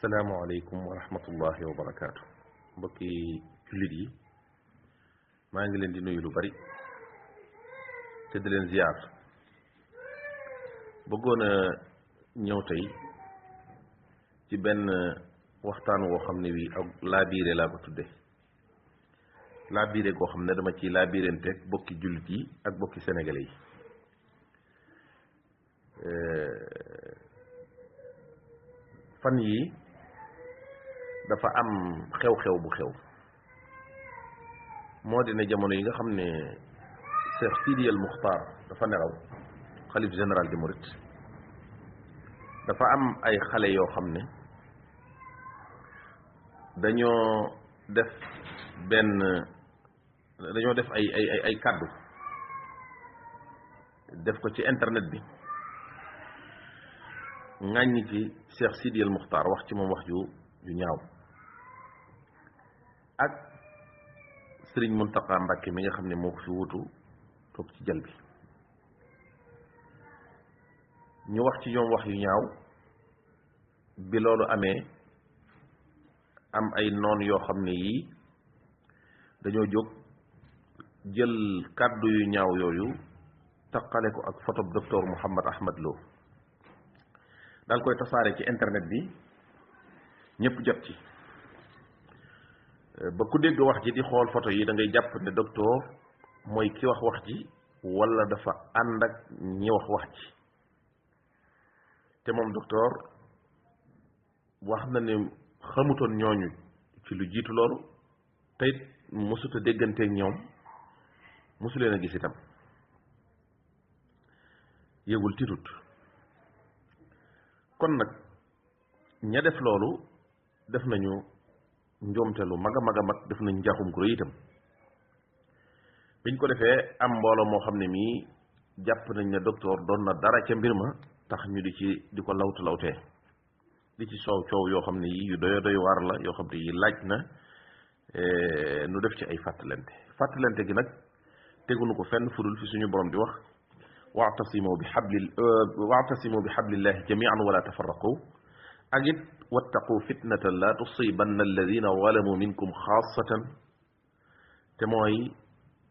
asalaamaaleykum wa rahmatullahi wa barakaatu mbokki jullit yi maa ngi leen di nuyu lu bari te di leen ziyaar bëggoon a ñëw tey ci benn waxtaan woo xam ne wi ak laabiire laa ko tudde laabiire goo xam ne dama ci laabiirenteeg bokki jullit yi ak bokki sénégalais yi fan yi dafa am xew-xew bu xew moo di ne jamono yi nga xam ne Cheikh Sidi El Muxtaar dafa nelaw xalif général di Mouride dafa am ay xale yoo xam ne dañoo def ay kàddu def ko ci internet bi ŋàññi ci Cheikh Sidi El Muxtaar wax ci moom wax ju ñaaw ak sëriñ Muntaqa Mbàkke mi nga xam ne moo ko fi wutu toog ci jal bi ñu wax ci ñoom wax yu ñaaw bi loolu amee am ay noon yoo xam ne yii dañoo jóg jël kàddu yu ñaaw yooyu taqale ko ak photo docteur Mouhammad Ahmad Lo daal koy tasaare ci internet bi ñëpp jot ci ba ku dégg wax ji di xool photo yi da ngay jàpp ne docteur mooy ki wax ji walla dafa ànd ak ñi wax ji te moom docteur wax na ne xamutoon ñooñu ci lu jiitu loolu te it mësuta dégganteeg ñoom mësu leen a gis itam yëgul titut kon nag ña def loolu def nañu njoomte lu mag a mag def nañu njaaxum gu rëy itam biñ ko defee am mbooloo moo xam ne mii jàpp nañ ne docteur doon na dara ca mbir ma tax ñu di ko lawtee di ci coow yoo xam ne yi yu doy waar la yoo xam ne yi laaj na nu def ci ay fàttalante gi nag tegunu ko fenn fudul fi suñu borom di wax wa'tasimu bi hablillahi jami'an wala tafarraqu ak it wattaqu fitnatan la tusibanna alladina zalamu minkum xaasatan te mooy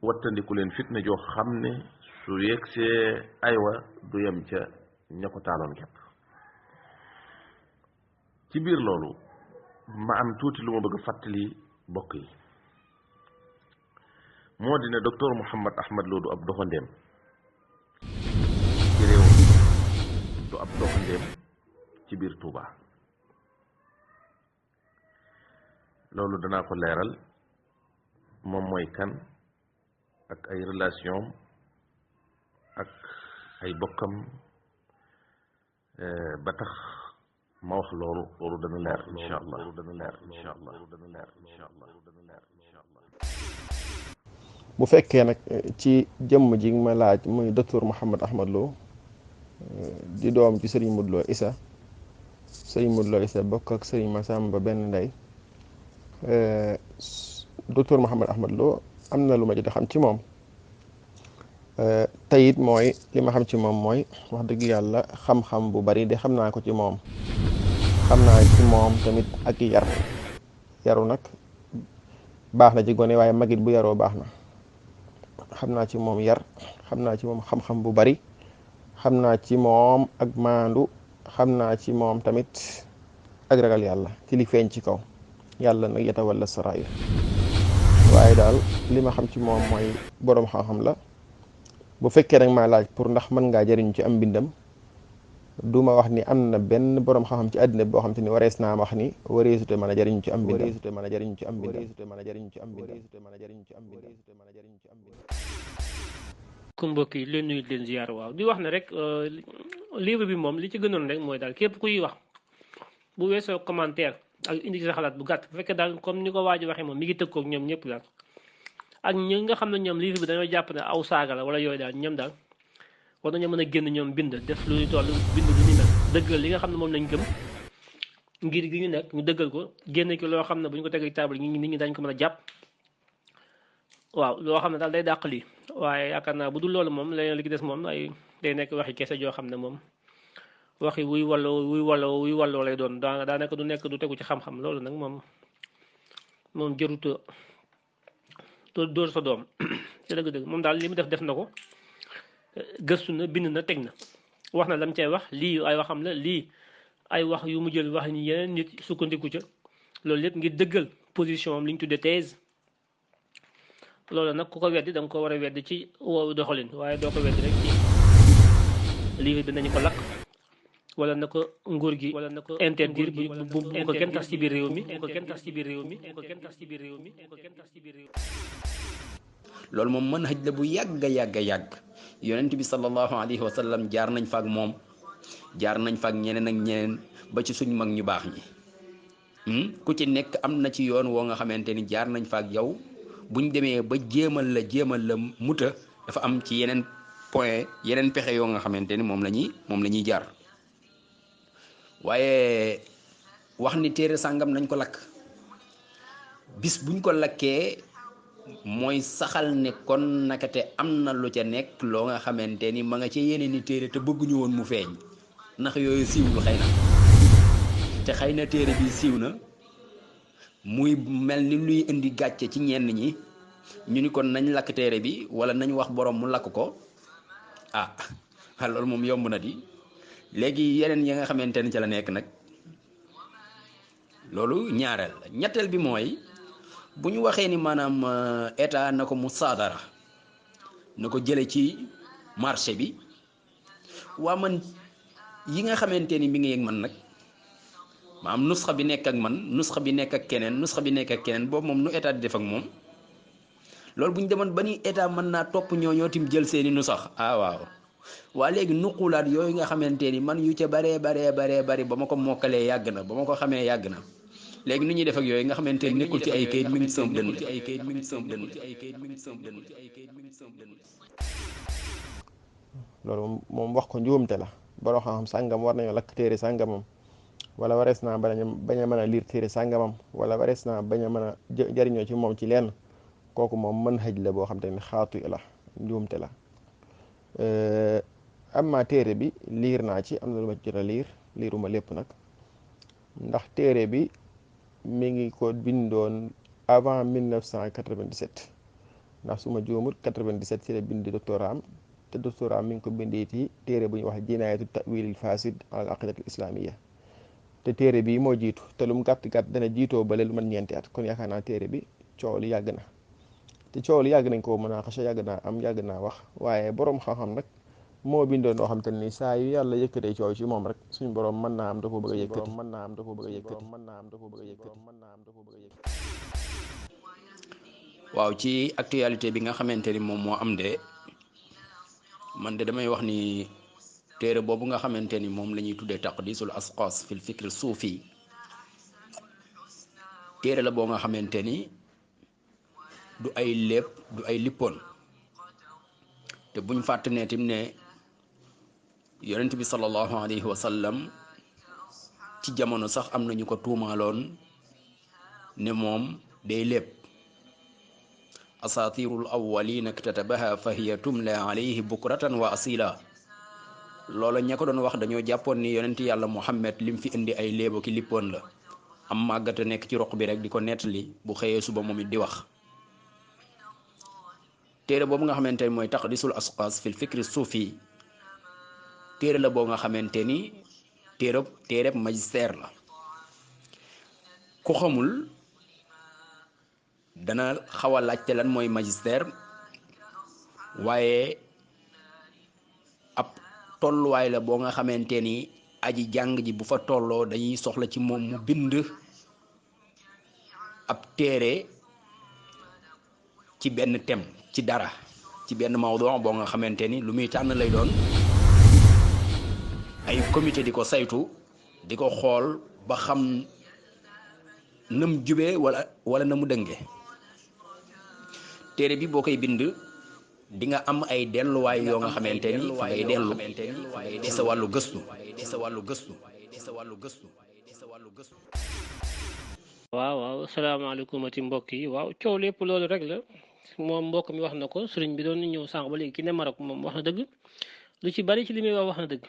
wattandiku leen fitna joo xam ne su yegsee aywa du yem ca ña ko taaloon képp ci biir loolu ma am tuuti lu ma bëgg a fàttali bokk yi moo di ne docteur Mouhammad Ahmad Lo du ab doxandéem ci réew mi du ab doxandéem ci biir Touba loolu danaa ko leeral moom mooy kan ak ay relation ak ay bokkam ba tax ma wax loolu dana leer insha allah bu fekkee nag ci jëmm ji ma laaj muy docteur Mouhammad Ahmad Lo di doom ci sëriñ Modou Lo Issa sëriñ Modou Lo Issa bokk ak sëriñ Massamba benn ndey docteur Mouhammad Ahmad Lo am na lu ma jot a xam ci moom teyit mooy li ma xam ci moom mooy wax dëgg yàlla xam-xam bu bari de xam naa ko ci moom xam naa ci moom tamit ak yaru nag baax na ci gone waaye magit bu yaroo baax na xam naa ci moom xam naa ci moom xam-xam bu bari xam naa ci moom ak maandu xam naa ci moom tamit ak ragal yàlla ci li feeñ ci kaw yàlla nag yatawalla sarair waaye daal li ma xam ci moom mooy boroom xam-xam la bu fekkee nag maa laaj pour ndax mën ngaa jëriñu ci am mbindam du ma wax ni am na benn boroom xam-xam ci àddina boo xam te ni warees naa wax ni wareesute mën a jëriñu ci am mbindam ku mbokk yi leen nuyu leen ziyaar waaw di wax ne rek livre bi moom li ci gënoon rek mooy daal képp kuy wax bu weesoo commentaire ak indi ci sa xalaat bu gàtt bu fekkee daal comme ni ko waa ji waxee moom mi ngi tëkkoog ñoom ñëpp daal ak ñi nga xam ne ñoom livre bi dañoo jàpp ne aw saaga la wala yooyu daal ñoom daal war nañoo mën a génn ñoom bind def lu ñu toll bind lu ñu mel dëggal li nga xam ne moom lañ gëm ngir gi ñu nekk ñu dëggal ko génn ki loo xam ne bu ñu ko tegee table nit ñi dañ ko mën a jàpp waaw loo xam ne daal day dàq lii waaye yaakaar naa bu dul loolu moom leneen li ki des moom ay day nekk waxi kese joo xam ne moom waxi wuy walloo lay doon daanaka du nekk du tegu ci xam-xam loolu nag moom jëruta dóor sa doom ci dëgg-dëgg moom daal li mu def na ko gëstu na bind na teg na wax na lam cay wax lii ay waxam la lii ay wax yu mu jël wax ni yeneen nit sukkandiku ca loolu lépp ngir dëggal position am li ñu tuddee thèse loolu nag ku ko weddi da nga ko war a weddi ci woowu doxalin waaye doo ko weddi rek ci livre bi nañu ko lakk wala na ko nguur gi wala na ko interdire bu ko kenn tas ci biir réew mi bu ko kenn tas ci biir réew mi bu ko kenn tas ci biir réew mi bu ko kenn tas ci biir réew mi. loolu moom mën xëj la bu yàgg yonent bi sallallahu alayhi wa sallam jaar nañ fa ak moom jaar nañ fa ak ñeneen ak ñeneen ba ci suñ mag ñu baax ñi ku ci nekk am na ci yoon woo nga xamante ni jaar nañ fa ak yow buñ demee ba jéemal la muta dafa am ci yeneen point yeneen pexe yoo nga xamante ni moom la ñuy jaar waaye wax ni téere sàngam nañ ko lakk bis buñ ko lakkee mooy saxal ne kon nakate am na lu ca nekk loo nga xamante ni ma nga ci yeneen ni téere te bëgguñu woon mu feeñ ndax yooyu siiwul xëy na te xëy na téere bi siiw na muy mel ni luy indi gàcce ci ñenn ñi ñu ni kon nañ lakk téere bi wala nañ wax borom mu lakk ko loolu moom yomb na di léegi yeneen yi nga xamante ni ca la nekk nag loolu ñaareel la ñetteel bi mooy bu ñu waxee ni maanaam état na ko mu saadara na ko jële ci marché bi waa man yi nga xamante ni mi ngi yëg man nag maanaam nusxa bi nekk ak man nusxa bi nekk ak keneen boobu moom nu état di def ak moom loolu bu ñu demoon ba ni état mën naa topp ñooñoo tim jël seeni nusax waaw waa léegi nuqulaat yooyu nga xamante ni man yu ca baree bari ba ma ko mokkalee yàgg na ba ma ko xamee yàgg na léegi nu ñuy def ak yooyu nga xamante ni nekkul ci ay kayit mi ngi sëm dënn loolu moom wax ko njuumte la baroo xam sàngam war nañoo lakk téere sàngamam wala warees naa bañ a mën a liir téere sàngamam wala warees naa bañ a mën a jariñoo ci moom ci lenn kooku moom mën xëj la boo xam te ni xaatu la njuumte la amma téere bi liir naa ci am na lu ma jot a liiruma lépp nag ndax téere bi mi ngi ko bindoon avant 1997 ndax su ma juumul 97 ci la bindi doctorat am te doctorat am mi ngi ko bindee ci téere bu ñuy wax jinaayatu ta'wilil fasid al aqidatul islamiyya te téere bi moo jiitu te lu mu gàtt dana jiitoo bale lu man ñeenti at kon yaakaar naa téere bi coow li yàgg na te coow li yàgg nañ ko mën a xasa yàgg naa wax waaye boroom xam-xam nag moo bindoon loo xam te ni saa yu yàlla yëkkatee coow ci moom rek suñu borom mën naa am da ko bëgg a yëkkati waaw ci actualité bi nga xamante ni moom moo am de man de damay wax ni téere boobu nga xamante ni moom la ñuy tuddee taqdisul asqas fil fikr suufi téere la boo nga xamante ni du ay lépp du ay lippoon te buñ fàtte ne tim ne yonent bi sallallahu alayhi wa sallam ci jamono sax am na ñu ko tuumaaloon ne moom day lépp asatirul awwalina iktatabaha fa hiya tumla alayhi bukratan wa asila loola ña ko doon wax dañoo jàppoon ni yonent yàlla Muhammad lim fi indi ay léebo ki lippoon la am màggata nekk ci roq bi rek di ko nettali bu xëyee suba moom it di wax téere boobu nga xamante ni mooy taqdisul asqas fil fikri suufi téere la boo nga xamante ni téereb magistère la ku xamul dana xaw a laajte lan mooy magistère waaye ab tolluwaay la boo nga xamante ni aji jàng ji bu fa tolloo dañuy soxla ci moom mu bind ab téere ci benn thème ci dara ci benn mawdu boo nga xamante ni lu muy tànn lay doon ay comité di ko saytu di ko xool ba xam na mu jubee wala na mu dënge téere bi boo koy bind di nga am ay delluwaay yoo nga xamante ni fa ngay dellu ci sa wàllu gëstu waaw asalaamaaleykum ati mbokk yi waaw coow lépp loolu rek la moom mbokk mi wax na ko sëriñ bi doon ñëw sànq ba léegi ki ne Maroc moom wax na dëgg lu ci bari ci li muy wax na dëgg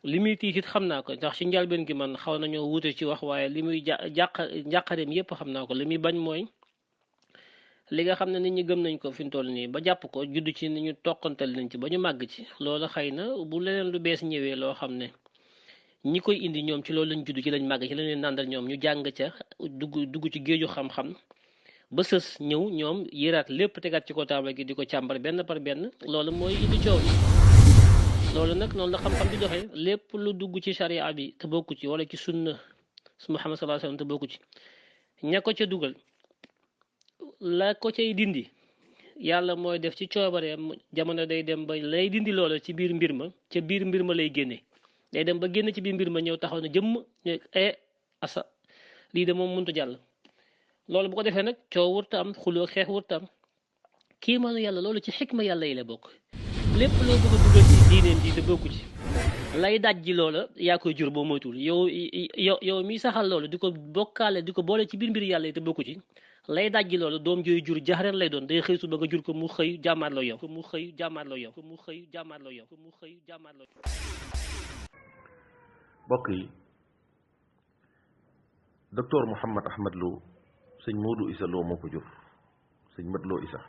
li muy tiit it xam naa ko ndax ci njalbeen gi man xaw nañoo wuute ci wax waaye li muy njàqareem yépp xam naa ko li muy bañ mooy li nga xam ne nit ñi gëm nañ ko fi mu toll nii ba jàpp ko judd ci ni ñu toqantal nañ ci ba ñu màgg ci loolu xëy na bu leneen lu bees ñëwee loo xam ne ñi koy indi ñoom ci loolu lañ judd ci lañ màgg ci lañ leen nàndal ñoom ñu jàng ca dugg ci géeju xam-xam ba sës ñëw ñoom yëraat lépp tegaat ci ko taabal gi di ko càmbar benn par benn loolu mooy indi coow li loolu nag noonu la xam-xam di doxee lépp lu dugg ci charia bi te bokku ci wala ci sunna su Muhammad sallallahu alayhi wasallam te bokku ci ña ko ca dugal la ko cay dindi yàlla mooy def ci coobareem jamono day dem ba lay dindi loola ci biir mbir ma ca biir mbir ma lay génne day dem ba génn ci biir mbir ma ñëw taxaw na jëmm ne asa lii de moom mënut a jàll loolu bu ko defee nag coow wërta am xuloo xeex wërta am kii maanu yàlla loolu ci xikma yàlla yi la bokk lépp loo bëgg a dugal ci diineem ji te bokku ci lay daj ji loola yaa koy jur boo moytuwul yow mi saxal loolu di ko bokkaale di ko boole ci biir mbir yàlla yi te bokku ci lay daj ji loolu doom jooy jur jaxareen lay doon day xëy suba nga jur ko mu xëy jàmmaarloo yow mu xëy jàmmaarloo yow mu xëy jàmmaarloo yow mu xëy jàmmaarloo yow. mbokk yi docteur Mouhammad Ahmad Lo sëñ Modou Issa Lo moo ko jur sëñ Mat Lo Issa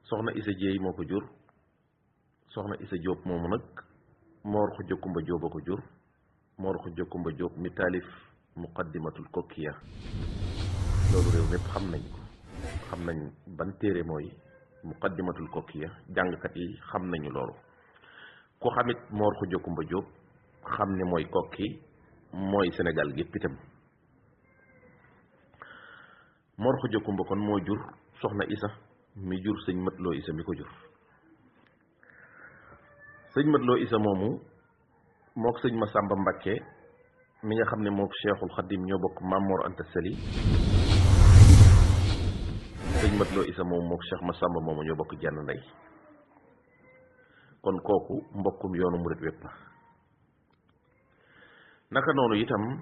soxna Issa Dieye moo ko jur soxna Issa Diop moomu nag Mor Khoudia Kumba Diop a ko jur Mor Khoudia Kumba Diop mi taalif muqaddimatul kokkiya loolu réew mépp xam nañ ko xam nañ ban téere mooy muqaddimatul kokkiya jàngkat yi xam nañu loolu ku xamit Mor Khoudia Kumba Diop xam ne mooy kokki mooy Sénégal gépp itam Mor Khoudia Kumba kon moo jur soxna Issa mi jur sëñ Mat Lo Issa mi ko jur sëñ Mat Lo Issa moomu mook sëñ Masamba Mbakke mi nga xam ne mook Cheikhul Khadim ñoo bokk Mamor Anta Sali sëñ Mat Lo Issa moomu mook Cheikh Masamba moomu ñoo bokk jenn ndey kon kooku mbokkum yoonu murit wépp la naka noonu itam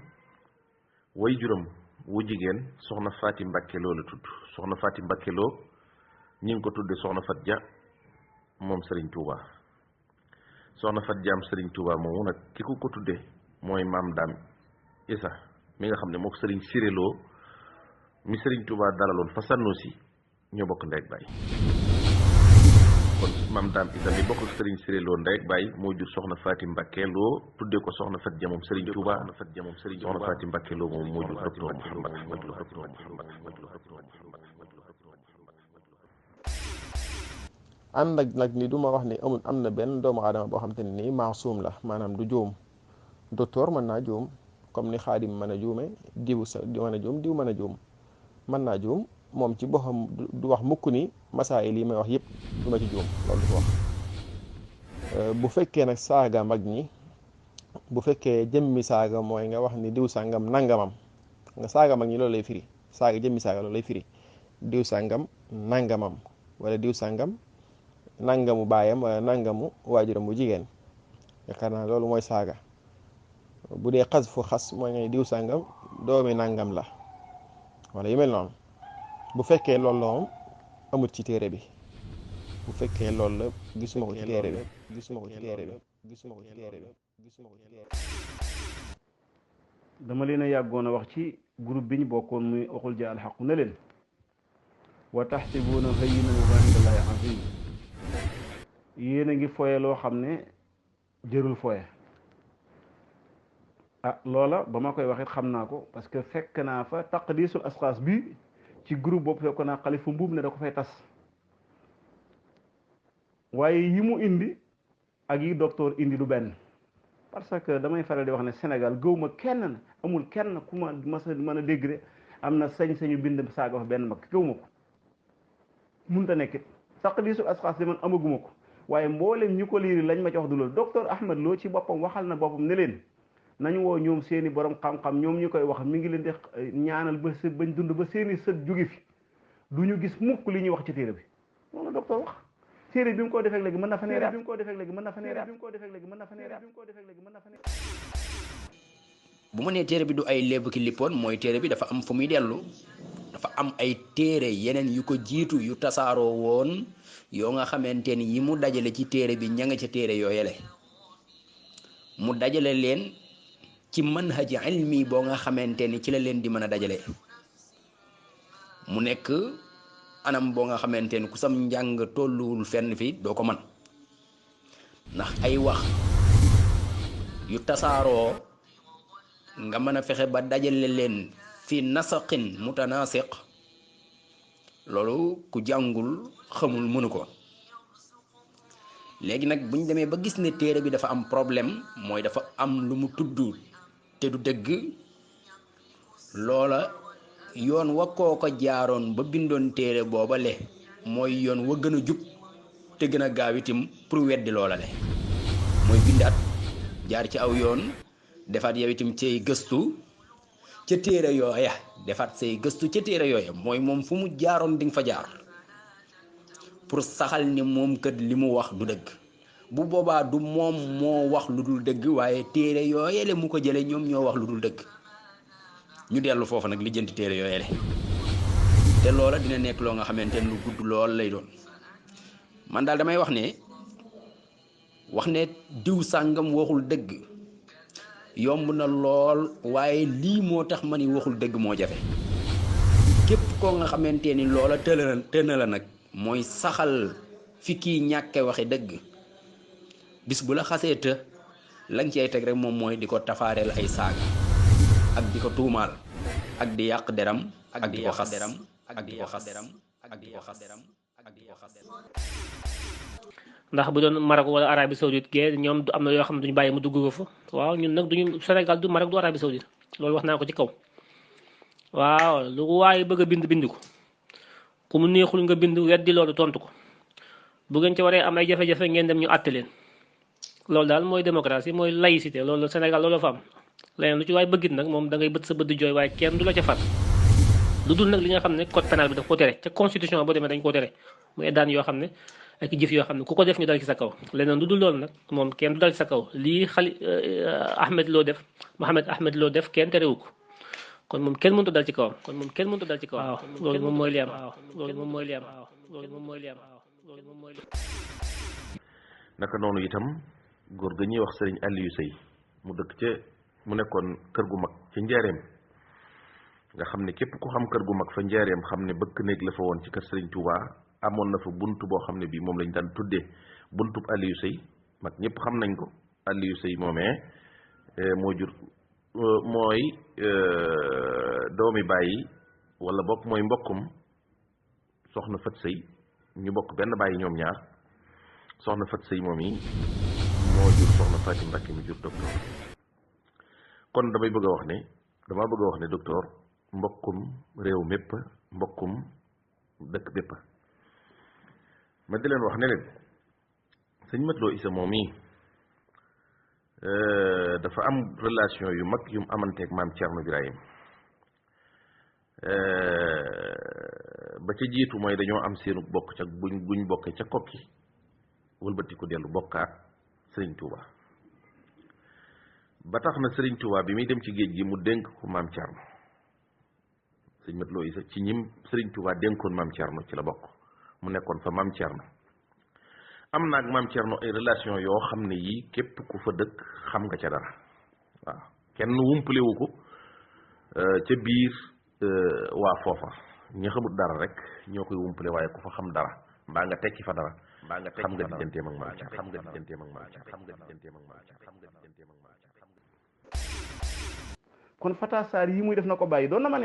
way juram wu jigéen soxna Faati Mbakke Lo la tudd soxna Faati Mbakke Lo ñi ngi ko tudde soxna Fat Dia moom Serigne Touba soxna Fat Dia am Serigne Touba moomu nag ki ko tudde mooy maam Daam Issa mi nga xam ne mook Serigne Siré Lo mi Serigne Touba dalaloon fa Sànnoosi ñoo bokk ndey ak baay kon maam Daam Issa mi bokk ak Serigne Siré Lo ndey ak baay moo jur soxna Faati Mbakke Lo tudde ko soxna Fat Dia moom Serigne Touba soxna Faati Mbakke Lo moom moo jur docteur Mouhammad Ahmad Lo ànd ak nag ni du ma wax ni amul am na benn doomu aadama boo xam te ne nii maasuum la maanaam du juum docteur mën naa juum comme ni xaadim mën a juume diw sa mën a juum diw mën a juum mën naa juum moom ci boppam du wax mukk ni masaay lii may wax yëpp du ma ci juum loolu du ko wax bu fekkee nag saaga mag ñi bu fekkee jëmmi saaga mooy nga wax ni diw sàngam nangamam nga saaga mag ñi loolu lay firi saaga jëmmi saaga loolu lay firi diw sàngam nangamam wala diw sàngam nangamu baayam wala nangamu waajuram bu jigéen yaakaar naa loolu mooy saaga bu dee xas fu xas mooy ngay diw sàngam doomi nangam la wala yu mel noonu bu fekkee loolu la moom amut ci téere bi bu fekkee loolu la gisuma ko ci téere bi gisuma ko ci téere bi gisuma ko ci téere bi gisuma ko ci téere bi dama leen a yàggoon a wax ci groupe bi ñu bokkoon muy waxul ja alxaqu na leen wa taxsibuuna hayyinan wa indallahi aziim yéen a ngi foye loo xam ne jërul foye ah loola ba ma koy waxit xam naa ko parce que fekk naa fa taqdisul asxaas bi ci groupe boobu fekk naa xalifa mbuub ne da ko fay tas waaye yi mu indi ak yi docteur indi du benn parce que damay faral di wax ne Sénégal gëwma kenn amul kenn ku ma mën a dégg de am na sañ-sañu bind saaga wax benn mag gëwma ko munta nekkit taqdisul asxaas bi man amaguma ko waaye mboolem ñu ko liiri lañ ma ci wax du loolu docteur Ahmad Lo ci boppam waxal na boppam ne leen nañu woo ñoom seeni borom xam-xam ñoom ñu koy wax mi ngi leen di ñaanal ba bañ dund ba seeni sët jóge fi du ñu gis mukk li ñuy wax ci téere bi moom la docteur wax téere bi mu ko defee léegi mën na fa neere bi mu ko defee léegi mën na fa neere bi mu ko defee léegi mën na fa neere bi mu ko defee léegi mën na fa neere bu ma nee téere bi du ay léeb ki lippoon mooy téere bi dafa am fu muy dellu dafa am ay téere yeneen yu ko jiitu yu tasaaroo woon yoo nga xamante ni yi mu dajale ci téere bi ña nga ca téere yooyele mu dajale leen ci manhaj ilmi boo nga xamante ni ci la leen di mën a dajale mu nekk anam boo nga xamante ni ku sam njàng tolluwul fenn fi doo ko man ndax ay wax yu tasaaroo nga mën a fexe ba dajale leen fi nasaqin mutanasiq loolu ku jàngul xamul mënu ko léegi nag bu ñu demee ba gis ne téere bi dafa am problème mooy dafa am lu mu tudd te du dëgg loola yoon wa koo ko jaaroon ba bindoon téere booba le mooy yoon wa gën a jub te gën a gaaw itam pour weddi loola le mooy bindaat jaar ci aw yoon defaat yow itam cay gëstu ca téere yooya defaat say gëstu ca téere yooya mooy moom fu mu jaaroon di nga fa jaar pour saxal ni moom kat li mu wax du dëgg bu boobaa du moom moo wax lu dul dëgg waaye téere yooyele mu ko jële ñoom ñoo wax lu dul dëgg ñu dellu foofu nag lijjanti téere yooyele te loola dina nekk loo nga xamante ne lu gudd lool lay doon man daal damay wax ne diw sàngam waxul dëgg yomb na lool waaye lii moo tax ma ni waxul dëgg moo jafe képp koo nga xamante ni loola tëna la nag mooy saxal fi kii ñàkke waxe dëgg bis bu la xasee të lañ cay teg rek moom mooy di ko tafaareel ay saaga ak di ko tuumaal ak di yàq deram ak di ko xas ak di ko xas ak di ko xas ak di ko xas ndax bu doon Maroc wala Arabie Saoudite gee ñoom am na yoo xam ne duñu bàyyi mu dugg ko fa waaw ñun nag duñu Sénégal du Maroc du Arabie Saoudite loolu wax naa ko ci kaw waaw lu waaye bëgg a bind ko ku mu neexul nga bind weddi loolu tontu ko bu ngeen ci waree am ay jafe-jafe ngeen dem ñu àtte leen loolu daal mooy démocratie mooy laïcité loolu Sénégal loolu fa am leneen lu ci waaye bëggit nag moom da ngay bët sa bët di jooy waaye kenn du la ca far lu dul nag li nga xam ne code pénal bi daf ko tere ca constitution boo demee dañ ko tere muy daan yoo xam ne ak jëf yoo xam ne ku ko def ñu dal ci sa kaw leneen lu dul loolu nag moom kenn du dal ci sa kaw lii Mohamed Ahmed Lo def kenn terewu ko kon moom kenn mënut a dal ci kawam waaw loolu moom mooy li am naka noonu itam góor ga ñuy wax sëriñ Aliou Sey mu dëkk ca mu nekkoon kër gu mag ca Njaareem nga xam ne képp ku xam kër gu mag fa Njaareem xam ne bëkk néeg la fa woon ci kër sëriñ Touba amoon na fa bunt boo xam ne bii moom lañ daan tuddee buntub Aliou Sey mag ñëpp xam nañ ko Aliou Sey moomee moo jur mooy doomi bàyyi wala bokk mooy mbokkum soxna Fat Sey ñu bokk benn bàyyi ñoom ñaar soxna Fat Sey moom yi moo jur soxna Fatim Mbacké mi jur docteur kon damaa bëgg a wax ne docteur mbokkum réew mépp mbokkum dëkk bépp ma di leen wax ne leen sëñ Mat Lo Issa moom yi dafa am relation yu mag yu mu amanteeg maam Thierno Birahim ba ca jiitu mooy dañoo am seenu bokk ca buñ bokkee ca kokki wëlbati ko dellu bokkaat Serigne Touba ba tax na Serigne Touba bi muy dem ci géej gi mu dénk ko maam Thierno sëñ Mat Lo Issa ci ñim Serigne Touba dénkoon maam Thierno ci la bokk mu nekkoon fa maam Thierno am na ak maam Thierno ay relation yoo xam ne yii képp ku fa dëkk xam nga ca dara waaw kenn wumpalewu ko ca biir waa foofa ñi xamut dara rek ñoo koy wumpale waaye ku fa xam dara mbaa nga tekki fa dara xam nga digganteem ak maam kon Fata Sarr yi muy def na ko bàyyi doon na ma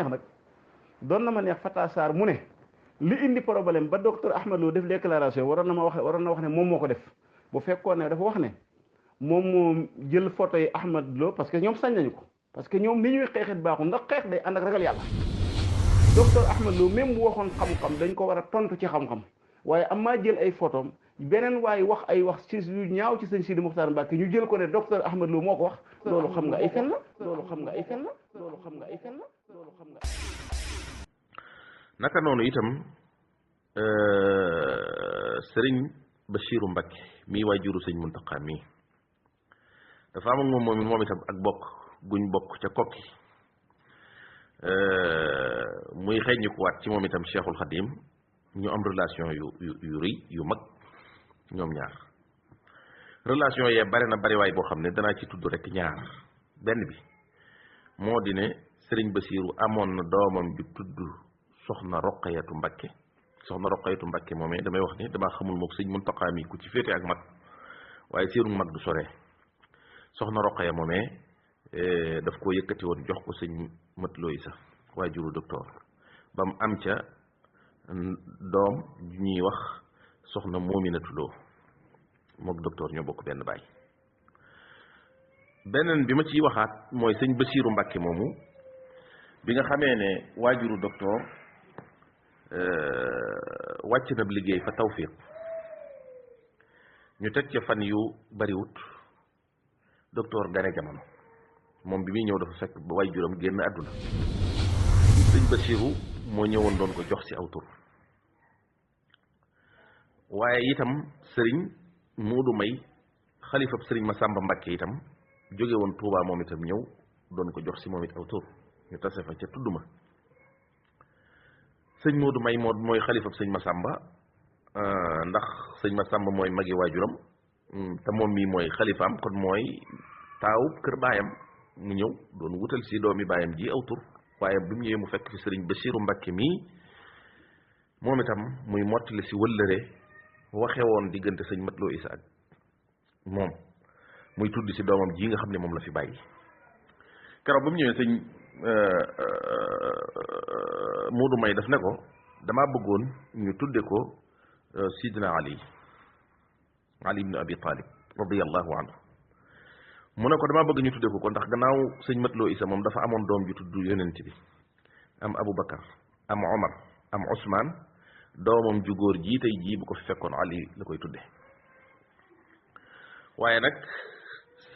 neex Fata Sarr mu ne li indi problème ba docteur Ahmed Lo def déclaration waroon na wax ne moom moo ko def bu fekkoon ne dafa wax ne moom moo jël photo yi Ahmed Lo parce que ñoom sañ nañu ko parce que ñoom li ñuy xeexit baaxul ndax xeex day ànd ak ragal yàlla docteur Ahmed Lo même bu waxoon xam-xam dañ ko war a tontu ci xam-xam waaye am maa jël ay photom beneen waaye wax ay wax ci yu ñaaw ci sëñ Sidi Muxtaar Mbàkke ñu jël ko ne docteur Ahmed Lo moo ko wax loolu xam nga ay fen la naka noonu itam sëriñ Bachiru Mbacke mii waajuru sëñ Muntaqa mii dafa am ak moom itam ak bokk guñ bokk ca kokki muy xeeññu ko waat ci moom itam Cheikhul Khadim ñu am relation yu rëy yu mag ñoom ñaar relation yee bari na bariwaay boo xam ne danaa ci tudd rek ñaar. benn bi moo di ne sëriñ Basiiru amoon na doomam ju tudd soxna Roqayatu Mbakke. soxna Roqayatu Mbakke moomee damay wax ni damaa xamul mook sëñ Muntaxa mi ku ci féete ak mag waaye seenu mag du sore. soxna Roqaya moomee daf koo yëkkati woon jox ko sëñ Mat Lo Isa waajuru docteur ba mu am ca doom ju ñuy wax soxna Moominatu Lo mook docteur ñoo bokk benn baay. beneen bi ma ciy waxaat mooy sëñ Basiiru Mbàkke moomu bi nga xamee ne waajuru docteur wàcc na liggéey fa Tawfiq ñu teg ca fan yu bariwut docteur gane jamono moom bi muy ñëw dafa fekk ba waajuram génn àdduna sëñ Basiiru moo ñëwoon doon ko jox ci aw tur waaye itam sëriñ Muudu May xalifab sëriñ Masamba Mbàkke itam jóge woon Tuubaa moom itam ñëw doon ko jox ci moom it aw tur ñu tase fa ca tudduma sëñ Muudu May mooy xalifab sëñ Masamba ndax sëñ Masamba mooy magi waajuram te moom mii mooy xalifaam kon mooy taawub kër baayam mu ñëw doon wutal ci doomi baayam ji aw tur waaye bi mu ñëwee mu fekk fi sëriñ Basiiru Mbàkke mii moom itam muy mottali ci wëllëre waxe woon diggante sëñ Mat Lo Isa ak moom muy tudd ci doomam ji nga xam ne moom la fi bàyyi keroog ba mu ñëwee sëñ Muudu May daf ne ko damaa bëggoon ñu tudde ko Sidina Ali ibn Abi Talib radiyallahu anhu mu ne ko damaa bëgg ñu tudde ko ndax gannaaw sëñ Mat Lo Isa moom dafa amoon doom ju tudd yonent bi am Aboubacar am Omar am Ousmane doomam ju góor jii tey jii bu ko fi fekkoon Ali la koy tudde waaye nag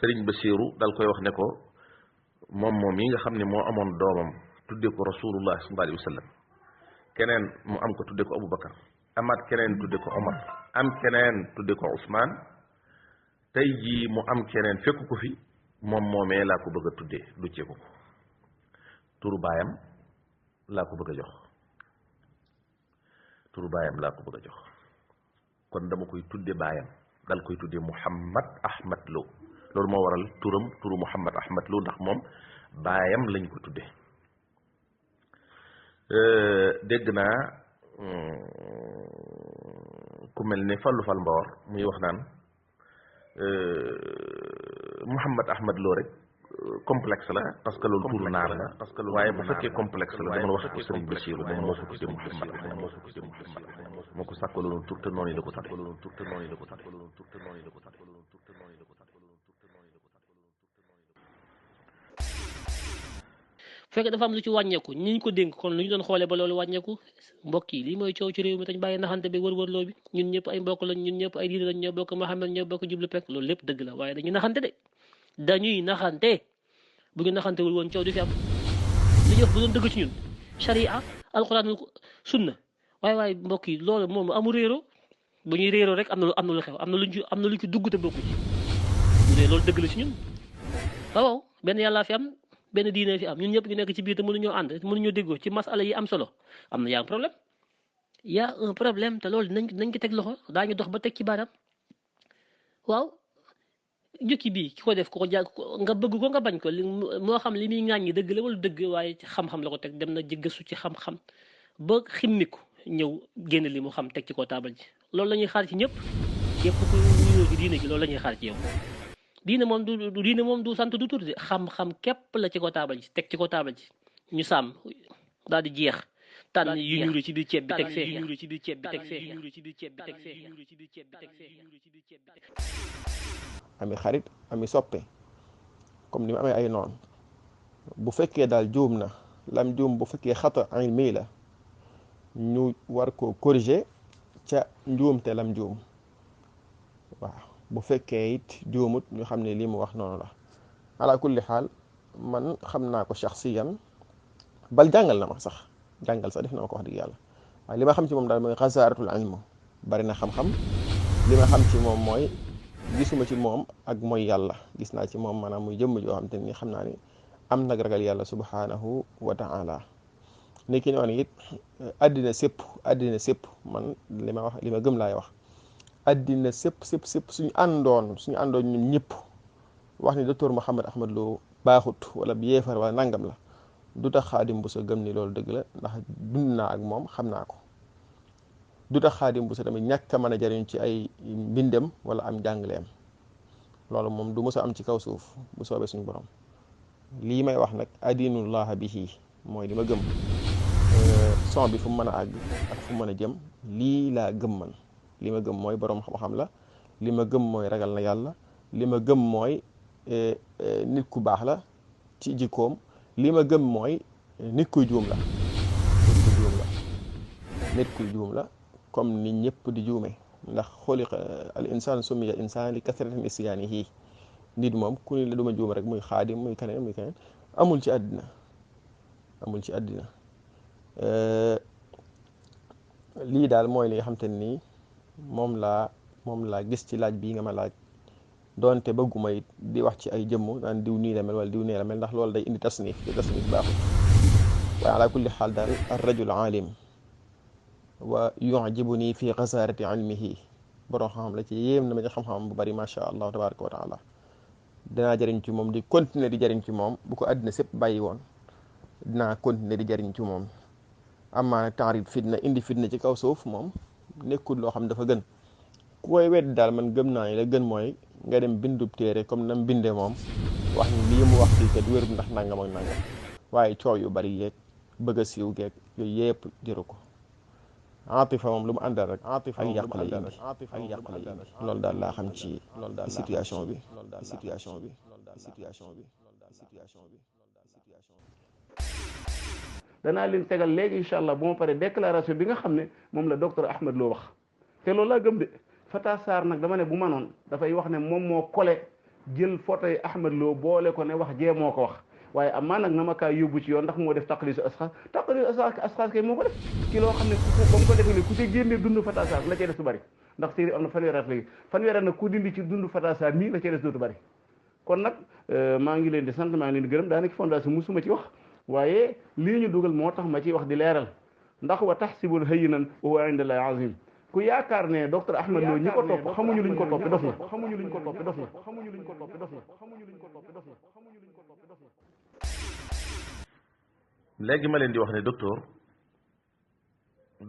sëriñ Basiiru dal koy wax ne ko moom yi nga xam ne moo amoon doomam tudde ko rasulullah sallallahu alayhi wa sallam keneen mu am ko tudde ko Aboubacar amaat keneen tudde ko Omar am keneen tudde ko Ousmane tey jii mu am keneen fekku ko fi moomee laa ko bëgg a tudde duccee ko turu baayam laa ko bëgg a jox kon dama koy tudde baayam dal koy tudde Muhammad Ahmad Lo loolu moo waral turu Muhammad Ahmad Lo ndax moom baayam lañ ko tudde dégg naa ku mel ne Fallu Fall Mbawar muy wax naan Muhammad Ahmad Lo rek complexe la parce que loolu turu naar la waaye bu fekkee complexe la dama wax ko Sëriñ Basiiru moom moo ko tudde Muhammad moo ko sàkkaloon tur te noonu la ko tudde fekk dafa am lu ci wàññeeku ñi ñu ko dénk kon lu ñu doon xoolee ba loolu wàññeeku mbokk yi lii mooy coow ci réew mi tañ bàyyi naxante bi wër-wërloo bi ñun ñëpp ay mbokk lañ ñun ñëpp ay diine lañ ñoo bokk Muhammad ñoo bokk jublu pekk loolu lépp dëgg la waaye dañuy naxante de dañuy naxante bu ñu naxantewul woon coow du fi am li ñu wax bu doon dëgg ci ñun sharia alquran sunna waaye mbokk yi loolu moom amul réero bu ñuy réeroo rek am na lu xew am na luñ ci dugg te bokku ci bu dee loolu dëgg la ci ñun waaw benn yàllaa fi am benn diine fi am ñun ñëpp ñu nekk ci biir te mënuñoo ànd mënuñoo déggoo ci masala yi am solo am na y a un problème te loolu nañ ko teg loxo daañu dox ba teg ci baaraam waaw jukki bii ki ko def ko jàng nga bëgg ko nga bañ ko moo xam li muy ŋàññi dëgg la wala dëgg waaye ci xam-xam la ko teg dem na jëggasu ci xam-xam ba ximmiku ñëw génn li mu xam teg ci ko taabal ji loolu la ñuy xaar ci ñëpp képp ku wuyoo ci diine ji loolu la ñuy xaar ci yow diine moom du sant du tur de xam-xam képp la ci ko taabal ji teg ci ko taabal ji ñu sàmm daal di jeex tànn yu ñuulu ci biir ceeb bi teg fee ami xarit ami soppe comme ni mu amee ay noon bu fekkee daal juum na lam juum bu fekkee xata ilmi la ñu war ko corriger ca njuumte lam juum waaw bu fekkee it juumut ñu xam ne lii mu wax noonu la ala kulli xaal man xam naa ko shaxsiyan bal jàngal na ma sax def na ma ko wax dëgg yàlla waaye li ma xam ci moom daal mooy xasaaratul ilm bari na xam-xam li ma xam ci moom mooy gisuma ci moom ak mooy yàlla gis naa ci moom maanaam muy jëmm joo xam te ni xam naa ni am nag ragal yàlla subhanahu wa ta'ala niki noonu it àddina sépp man li ma gëm laay wax addina sépp suñu àndoon ñun ñëpp wax ni docteur Mouhamed Ahmad Lo baaxut wala bi yeefar wala nangam la du tax Xaadim Buso gëm ni loolu dëgg la ndax dund naa ak moom xam naa ko. du tax Xaadim Buso tamit ñàkk a mën a jariñ ci ay mbindam wala am jàngaleem loolu moom du mës a am ci kaw suuf bu soobee suñu borom lii may wax nag adinullaha bihi mooy li ma gëm son bi fu mu mën a àgg ak fu mu mën a jëm lii laa gëm man li ma gëm mooy borom xam-xam la li ma gëm mooy ragal na yàlla li ma gëm mooy nit ku baax la ci jikkoom li ma gëm mooy nit kuy juum la nit kuy juum la comme ni ñëpp di juume ndax xuliqa al insaan summiya insaan li kasrati nisyaanihi nit moom ku ni la duma juum rek muy xaadim muy keneen amul ci àddina lii daal mooy li nga xam te nii moom laa gis ci laaj bii nga ma laaj doonte bëgguma it di wax ci ay jëmm naan diw nii la mel wala diw nee la mel ndax loolu day indi tasnif te tasnif baaxut waaye ala kulli xaal daal ar rajul alim wa yu'jibuni fi xasaarati ilmihi borom xam-xam la ci yéem na ma ci xam-xam bu bari macha allah tabaraka wa taala dinaa jëriñ ci moom di continuer di jëriñ ci moom bu ko àddina sépp bàyyi woon dinaa continuer di jëriñ ci moom amaa taarit fitna indi fitna ci kaw suuf moom nekkul loo xam dafa gën ku koy wedd daal man gëm naa ni la gën mooy nga dem bindub téere comme nam binde moom wax ni lii mu wax fii kat wérul ndax nangam ak nangam waaye coow yu bari yeeg bëgg a siiw geeg yooyu yëpp jëru ko atifa moom lu mu àndal rek ak yàq lay indi loolu daal laa xam ci situation bi danaa leen tegal léegi incha allah bu ma paree déclaration bi nga xam ne moom la docteur Ahmad Lo wax te loolu laa gëm de Fata Sarr nag dama ne bu manoon dafay wax ne moom moo kole jël photo yi Ahmad Lo boole ko ne wax jee moo ko wax waaye amaa nag na ma kaa yóbbu ci yoon ndax moo def taqlisu asxaas kay moo ko def ci loo xam ne ba mu ko defee ku ci génnee dund Fata Sarr la cay des du bari ndax série am na fanweeri at léegi fanweeri at nag ku dindi ci dund Fata Sarr nii la cay des dootu bari kon nag maa ngi leen di sant maa ngi leen di gërëm daanaka fondation musuma ci wax waaye lii ñu dugal moo tax ma ciy wax di leeral ndax wa taxsibul hayyinan wa huwa inda llahi azim ku yaakaar ne docteur Ahmad Lo ñi ko topp xamuñu luñ ko topp dof na léegi ma leen di wax ne docteur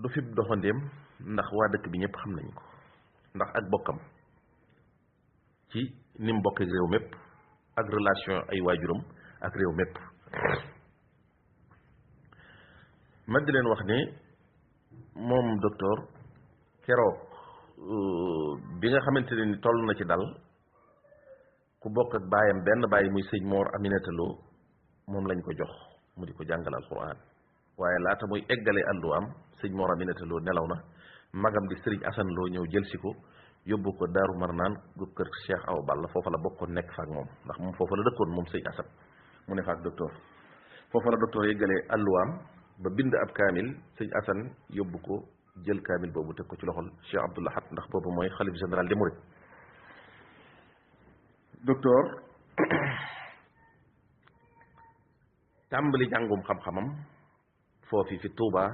du fi doxandéem ndax waa dëkk bi ñëpp xam nañ ko ndax ak bokkam ci ni mu bokk ak réew mépp ak relation ay waajuram ak réew mépp ma di leen wax ne moom docteur keroog bi nga xamante ne ni toll na ci dal ku bokk ak baayam benn baay muy sëñ Mor Aminata Lo moom lañ ko jox mu di ko jàngal alquran waaye laata muy eggale àlluwaam sëñ Mor Aminata Lo nelaw na magam di sëriñ Assane Lo ñëw jël si ko yóbbu ko Daaru Marnaan gu kër Cheikh Awa Balla foofa la bokkoon nekk fa ak moom ndax moom foofa la dëkkoon moom sëñ Assane mu ne fa ak docteur foofa la docteur yeggalee àlluwaam ba bind ab kaamil sëñ Assane yóbbu ko jël kaamil boobu teg ko ci loxol Cheikh Abdoul Ahad ndax boobu mooy xalif général des mourides docteur tàmbali jàngum xam-xamam foofi fi Touba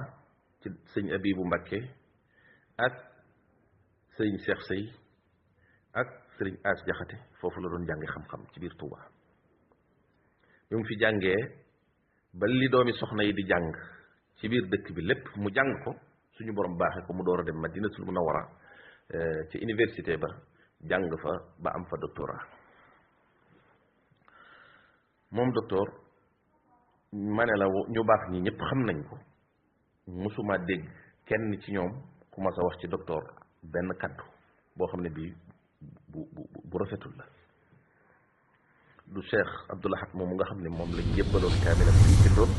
ci sëñ Abibu Mbakke ak sëñ Cheikh Sey ak sëriñ As Jaxate foofu la doon jàngi xam-xam ci biir Touba bi mu fi jàngee ba li doomi soxna yi di jàng ci biir dëkk bi lépp mu jàng ko suñu borom baaxee ko mu door a dem Madinatul Munawwara ci université ba jàng fa ba am fa doctorat moom docteur ma ne la ñu baax ñi ñëpp xam nañ ko musuma dégg kenn ci ñoom ku ma sa wax ci docteur benn kaddu boo xam ne bii bu rafetul la du Cheikh Abdoul Ahad moom nga xam ne moom lañ yëbbaloon kaamilam bi bindoon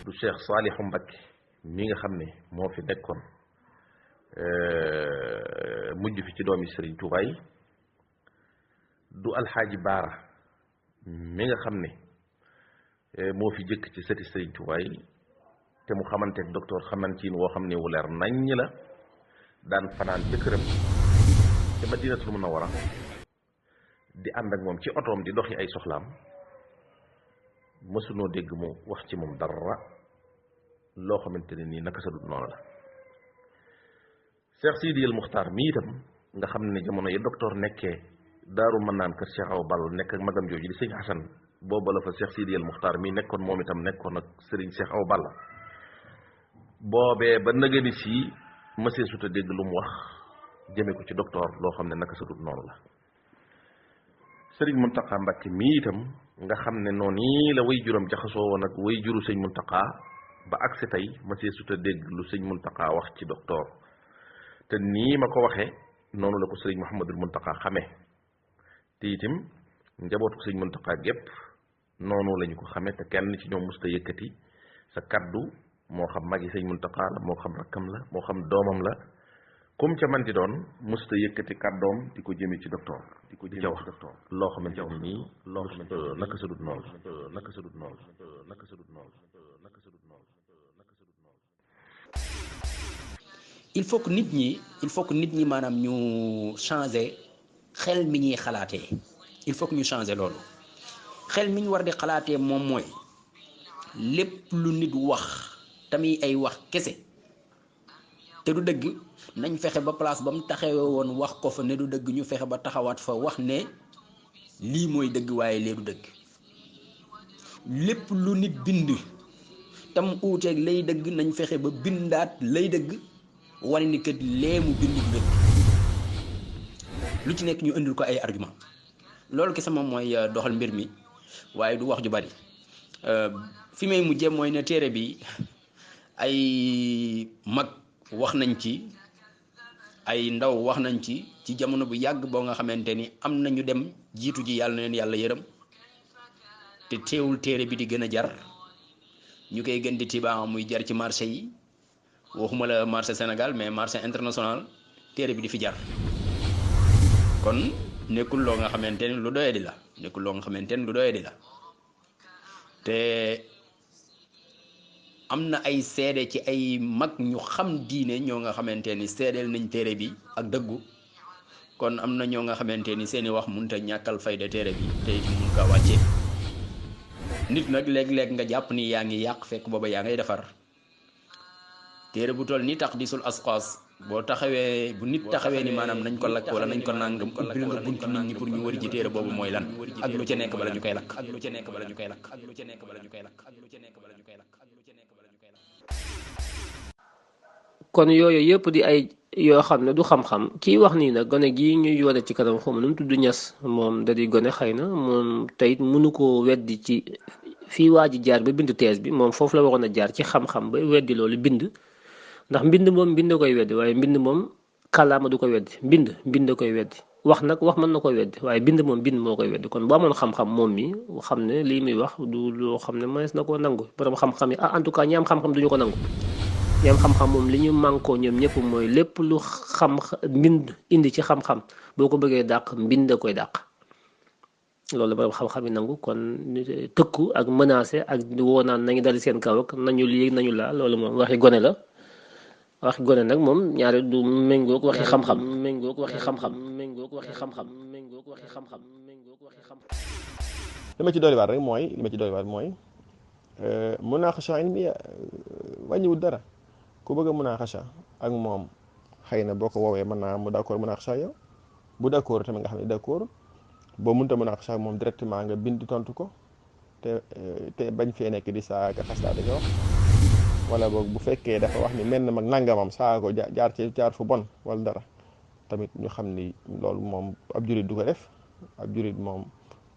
du Cheikh Saalihu Mbakke mi nga xam ne moo fi nekkoon mujj fi ci doomi Serigne Touba yi du Alxaaji Baara mi nga xam ne moo fi jëkk ci sëti Serigne Touba yi te mu xamanteeg docteur xamantiin woo xam ne wu leer naññ la daan fanaan ca këram ca Madinatul Munawwara di ànd ak moom ci otoom di doxi ay soxlaam mësunoo dégg mu wax ci moom dara loo xamante ne nii naka sa dut noonu la Cheikh Sidi El Muxtaar mi itam nga xam ne jamono yi docteur nekkee daaru mën naan kër Cheikh Awa Balla nekk ak magam jooju di sëñ Xasan booba la fa Cheikh Sidi El Muxtaar mi nekkoon moom itam nekkoon ak Serigne Cheikh Awa Balla boobee ba nëgëni si mësee suta dégg lu mu wax jëme ko ci docteur loo xam ne naka sa dut noonu la Serigne Mountakha Mbacké mi itam nga xam ne noonu la way juram jaxasoo woon ak way juru sëñ Mountakha ba agsi tey mësee suta dégg lu sëñ Mountakha wax ci docteur te nii ma ko waxee noonu la ko sëriñ Mouhamadul Mountakha xamee te itam njabootu sëriñ Mountakha gépp noonu lañu ko xamee te kenn ci ñoom musta yëkkati sa kaddu moo xam magi sëriñ Mountakha la moo xam rakkam la moo xam doomam la comme ca man di doon musta yëkkati kaddoom di ko jëmee ci docteur di ko jëmee ci docteur loo xamante ni nii loo xamante naka sa dut noonu naka sa dut noonu naka sa dut noonu naka sa dut noonu naka sa dut noonu il faut que nit ñi maanaam ñu changer xel mi ñuy xalaatee il faut que ñu changer loolu xel mi ñu war di xalaatee moom mooy lépp lu nit wax tamit ay wax kese te du dëgg nañ fexe ba place ba mu taxawee woon wax ko fa ne du dëgg ñu fexe ba taxawaat fa wax ne lii mooy dëgg waaye lee du dëgg lépp lu nit bind tam uuteeg lay dëgg nañ fexe ba bindaat lay dëgg wane ni kat lee mu bindu dëgg lu ci nekk ñu indil ko ay argument loolu kese moom mooy doxal mbir mi waaye du wax ju bari fi may mujjee mooy ne téere bi ay mag wax nañ ci ay ndaw wax nañ ci jamono bu yàgg boo nga xamante ni am nañu dem jiitu ji yàlla na leen yàlla yërëm te teewul téere bi di gën a jar ñu koy gën di tibaa muy jar ci marché yi waxuma la marché Sénégal mais marché international téere bi di fi jar kon nekkul loo nga xamante ni lu doyadi la nekkul loo nga xamante ni lu doyadi la te am na ay seede ci ay mag ñu xam diine ñoo nga xamante ni seedeel nañ téere bi ak dëggu kon am na ñoo nga xamante ni seeni wax mënut a ñàkkal fayda téere bi te it mun kaa wàccee nit nag léeg-léeg nga jàpp ni yaa ngi yàq fekk booba yaa ngay defar téere bu toll ni tax disul asqaas boo taxawee bu nit taxawee ni maanaam nañ ko lakk wala nañ ko nàngam ubbil nga buntu nit ñi pour ñu wër ji téere boobu mooy lan ak lu ca nekk bala ñu koy lakk ak lu ca nekk bala ñu koy lakk ak lu ca nekk bala ñu koy lakk ak lu ca nekk bala ñu koy lakk ak lu ca nekk bala ñu koy lakk. kon yooyu yëpp di ay yoo xam ne du xam-xam kii wax nii nag gone gii ñuy wane ci kanam xaw ma nu mu tudd ñas moom da di gone xëy na moom teyit mënu koo weddi ci fii waa ji jaar ba bind thèse bi moom foofu la waroon a jaar ci xam-xam ba weddi loolu bind ndax mbind moom mbind koy weddi waaye mbind moom kàllaama du ko weddi mbind koy weddi wax nag wax mën na koy weddi waaye bind moom bind moo koy weddi kon boo amoon xam-xam moom mi xam ne lii muy wax du loo xam ne mënees na koo nangu borom xam-xam yi en tout cas ñi am xam-xam duñu ko nangu ñi am xam-xam moom li ñu mànkoo ñoom ñëpp mooy lépp lu xam mbind indi ci xam-xam boo ko bëggee dàq mbind koy dàq loolu borom xam-xam yi nangu kon tëkku ak menacé ak woo naan nañu dali seen kaw ak nañu lii nañu laa loolu moom waxi gone la waxi gone nag moom ñaari du méngoog waxi xam-xam méngoog waxi xam-xam méngoog waxi xam-xam méngoog waxi xam-xam méngoog waxi xam-xam. li ma ci dolliwaat rek mooy munaaxasha ilmiya wàññiwul dara ku bëgg a munaaxasha ak moom xëy na boo ko woowee mën naa mu d'accord munaaxasha yow bu d'accord tamit nga xam ne d'accord boo mënta munaaxasha moom directement nga bind tontu ko te bañ fee nekk di saaga xastaate nga wax wala boog bu fekkee dafa wax ni mel na mag nangamam saaga ko jaar fu bon wala dara tamit ñu xam ni loolu moom ab jurit du ko def ab jurit moom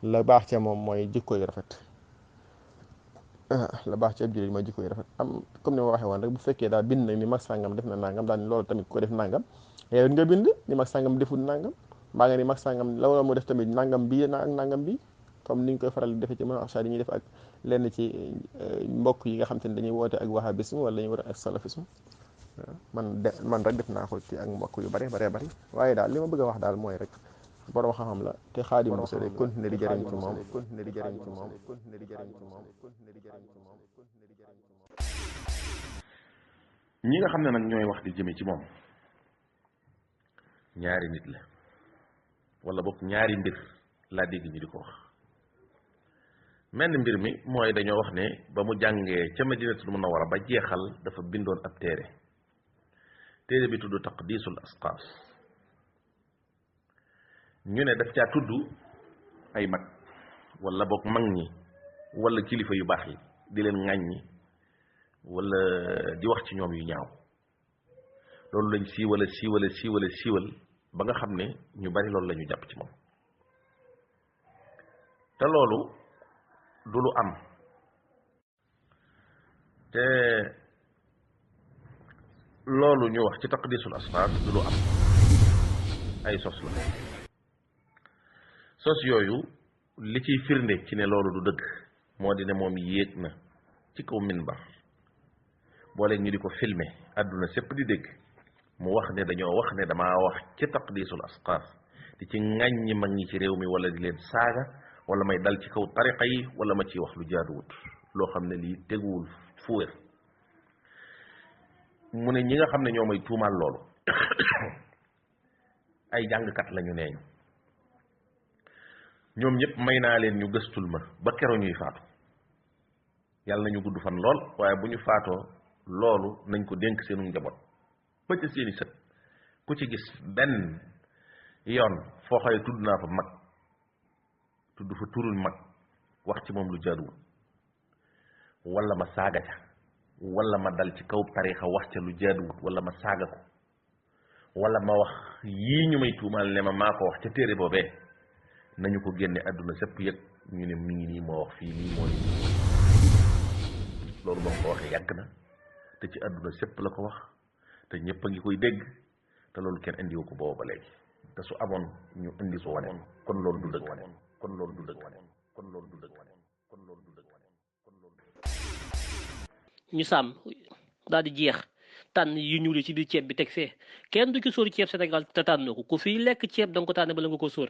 la baax ca moom mooy jikko yu rafet la baax ci ab jurit mooy jikko yu rafet am comme ni ma waxee woon rek bu fekkee daal bind nag ni mag sàngam def na nangam daal ni loolu tamit ko def nangam yow nga bind ni mag sàngam deful nangam mbaa nga ni mag sàngam la wala mu def tamit nangam bii ak nangam bi comme ni ñu koy faral di defee ci munaaxasha yi ñuy def ak lenn ci mbokk yi nga xam te ne dañuy woote ak wahabisme wala dañuy woote ak salafisme man rek def naa ko ci ak mbokk yu bari waaye daal li ma bëgg a wax daal mooy rek borom xam-xam la te Xaadim Buso de continuer di jëriñ ci moom continuer di jëriñ ci moom continuer di jëriñ ci moom continuer di jëriñ ci moom continuer di jëriñ ci moom. ñi nga xam ne nag ñooy wax di jëme ci moom ñaari nit la wala boog ñaari mbir laa dégg ñu di ko wax. menn mbir mi mooy dañoo wax ne ba mu jàngee ca Madinatul Munawwara ba jeexal dafa bindoon ab téere téere bi tudd taqdisul asqaas ñu ne daf caa tudd ay mag wala boog mag ñi wala kilifa yu baax yi di leen ŋàññi wala di wax ci ñoom yu ñaaw loolu lañ siiwal ba nga xam ne ñu bari loolu la ñu jàpp ci moom te loolu du lu am te loolu ñu wax ci taqdisul asfaar du lu am ay sos la sos yooyu li ciy firnde ci ne loolu du dëgg moo di ne moom yéeg na ci kaw minbar boole ñu di ko filmer àdduna sépp di dégg mu wax ne dañoo wax ne damaa wax ci taqdisul asqaar di ci ŋàññi mag ñi ci réew mi wala di leen saaga wala may dal ci kaw tariqa yi wala ma ciy wax lu jaaduwut loo xam ne lii teguwul fu wér mu ne ñi nga xam ne ñoo may tuumaal loolu ay jàngkat lañu neeñu ñoom ñëpp may naa leen ñu gëstul ma ba kero ñuy faatu yàlla nañu gudd fan lool waaye bu ñu faatoo loolu nañ ko dénk seenu njaboot ba ca seeni sët ku ci gis benn yoon foo xëye tudd naa fa mag tudd fa turul mag wax ci moom lu jaaduwul wala ma saaga ca wala ma dal ci kaw tarixa wax ca lu jaaduwut wala ma saaga ko wala ma wax yii ñu may tuumaal ne ma maa ko wax ca téere boobee nañu ko génne àdduna sépp yëg ñu ne mi ngi nii moo wax fii lii moo ni loolu ba mu ko waxee yàgg na te ci àdduna sépp la ko wax te ñëpp a ngi koy dégg te loolu kenn indiwu ko boobu ba léegi te su amoon ñu indi su wane kon loolu du dëgg kon loolu du dëgg kon loolu du dëgg kon loolu du dëgg kon loolu ñu sàmm daal di jeex tànn yu ñuul ci biir ceeb bi teg fee kenn du ci sóor ceeb Sénégal te tànnoo ko ku fii lekk ceeb da nga ko tànn bala nga ko sóor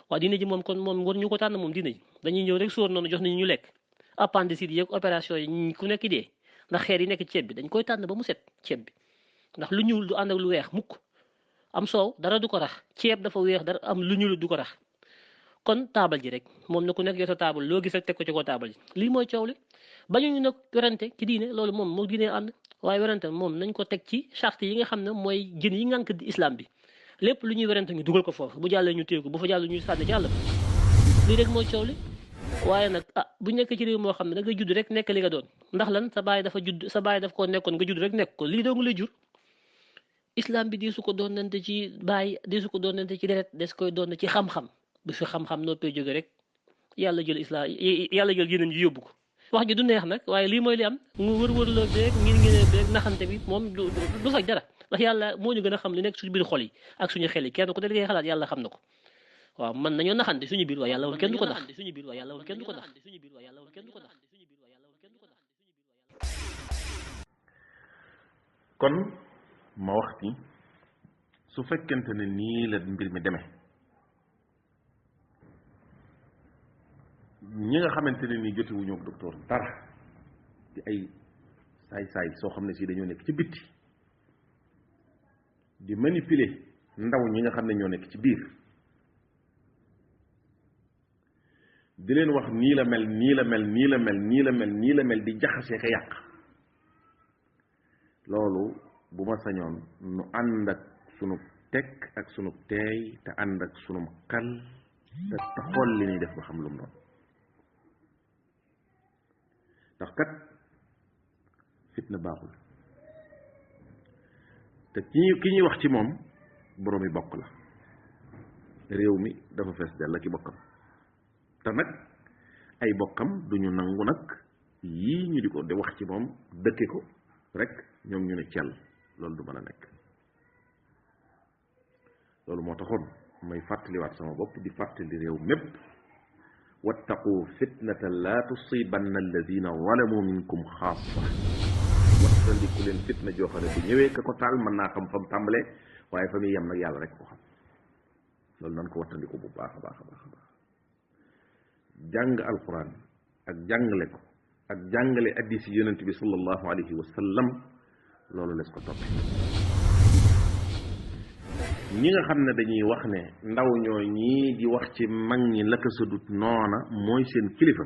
waaye diine ji moom kon moom war ñu ko tànn moom diine ji dañuy ñëw rek sóor noonu jox nañu ñu lekk appendicite yeeg opération yi ku nekk dee ndax xeer yi nekk ceeb bi dañ koy tànn ba mu set ceeb bi ndax lu ñuul du ànd ak lu weex mukk am soow dara du ko rax ceeb dafa weex dara am lu ñuul du ko rax kon taabal ji rek moom na ku nekk yor sa taabal loo gis rek teg ko ci ko taabal ji lii mooy coow li bañu ñu nag werante ci diine loolu moom moo diine ànd waaye werante moom nañ ko teg ci charte yi nga xam ne mooy jën yi ngànk di islam bi lépp lu ñuy werante ñu dugal ko foofu bu jàllee ñu téye ko bu fa jàll ñu sànni ci àll ba lii rek mooy coow li waaye nag bu nekk ci réew moo xam ne da nga judd rek nekk li nga doon ndax lan sa baay dafa judd sa baay daf koo nekkoon nga judd rek nekk ko lii doo nga lay jur islam bi di su ko doonante ci baay di su ko doonante ci deret des koy doon ci xam-xam bu fi xam-xam noppee jóge rek yàlla jël islam yàlla jël yeneen ji yóbbu ko wax ji du neex nag waaye lii mooy li am mu wër-wërloo beeg ngir beeg naxante bi moom du faj dara ndax yàlla moo ñu gën a xam li nekk suñu biir xol yi ak suñu xel yi kenn ku ne li ngay xalaat yàlla xam na ko waaw mën nañoo naxante suñu biir waaye yàlla woon kenn du ko nax kon ma wax ni su fekkente ne nii la mbir mi demee ñi nga xamante ne nii jotewuñu ak docteur dara di ay saay-saay soo xam ne si dañoo nekk ci bitti di manipuler ndaw ñi nga xam ne ñoo nekk ci biir di leen wax nii la mel nii la mel nii la mel nii la mel nii la mel di jaxasee ka yàq loolu bu ma sañoon nu ànd ak sunu tekk ak sunu teey te ànd ak sunu xel te xool li ñuy def ba xam lu mu doon ndax kat fitna baaxul te ki ñuy wax ci moom boroomi bokk la réew mi dafa fees dell ki bokkam te nag ay bokkam duñu nangu nag yii ñu di ko di wax ci moom dëkke ko rek ñoom ñu ne cell loolu du mën a nekk loolu moo taxoon may fàttaliwaat sama bopp di fàttali réew mépp wattaqu fitnatan laa tusibanna alladina zalamu minkum xaasa wattandiku leen fitna joo xam ne bu ñëwee ka ko taal mën naa xam fa mu tàmbalee waaye fa muy yem nag yàlla rek ko xam loolu nan ko wattandiku bu baax a baax a baax a baax jàng alquran ak jàngale ko ak jàngale addis yi yonent bi sallallahu alayhi wa sallam loolu les ko toppe ñi nga xam ne dañuy wax ne ndaw ñoo ñii di wax ci mag ñi la ko sudut noona mooy seen kilifa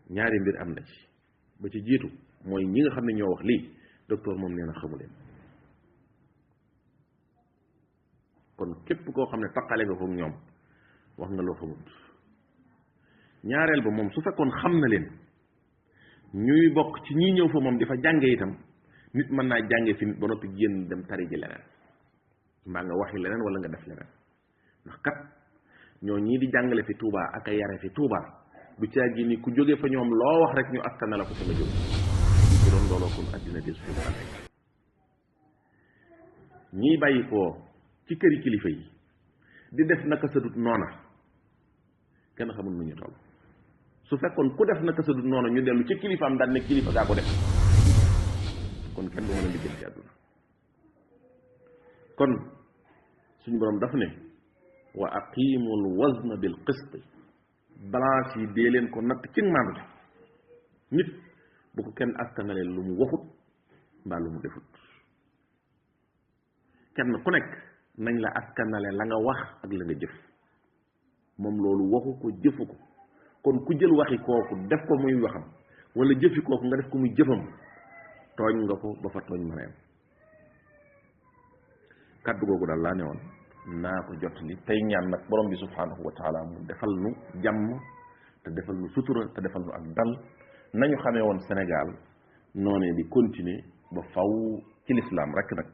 ñaari mbir am na ci ba ci jiitu mooy ñi nga xam ne ñoo wax lii docteur moom nee na xamu leen kon képp koo xam ne taqale nga ko ñoom wax nga loo xamut ñaareel ba moom su fekkoon xam na leen ñuy bokk ci ñi ñëw fa moom di fa jànge itam nit mën naa jànge fi ba noppi génn dem tari ji leneen mbaa nga waxi leneen wala nga def leneen ndax kat ñoo ñii di jàngale fi Touba ak a yare fi Touba du caagi ni ku jóge fa ñoom loo wax rek ñu askan la ko fa nga jóg bu doon looloo kon àddina di suñu ànd ñii bàyyi koo ci këri kilifa yi di def naka sa dut noona kenn xamul nu ñu toll su fekkoon ku def naka sa dut noona ñu dellu ci kilifaam daan ne kilifa gaa ko def kon kenn du mën a liggéey ci àdduna kon suñu borom daf ne wa aqimul wazna bil qist balance yi dee leen ko natt ci maandu nit bu ko kenn askanalee lu mu waxut mbaa lu mu defut kenn ku nekk nañ la askanale la nga wax ak la nga jëf moom loolu waxu ko jëfu ko kon ku jël waxi kooku def ko muy waxam wala jëfi kooku nga def ko muy jëfam tooñ nga ko ba fa tooñ mën a yem kàddu googu daal laa ne woon naa ko jot li tey ñaan nag borom bi subhanahu wa taala mu defal nu jàmm te defal nu sutura te defal nu ak dal nañu xamee woon Sénégal noonee di continuer ba faw ci lislaam rek nag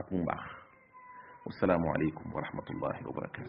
ak mu mbaax wasalaamu aleykum wa rahmatullahi wa barakatu.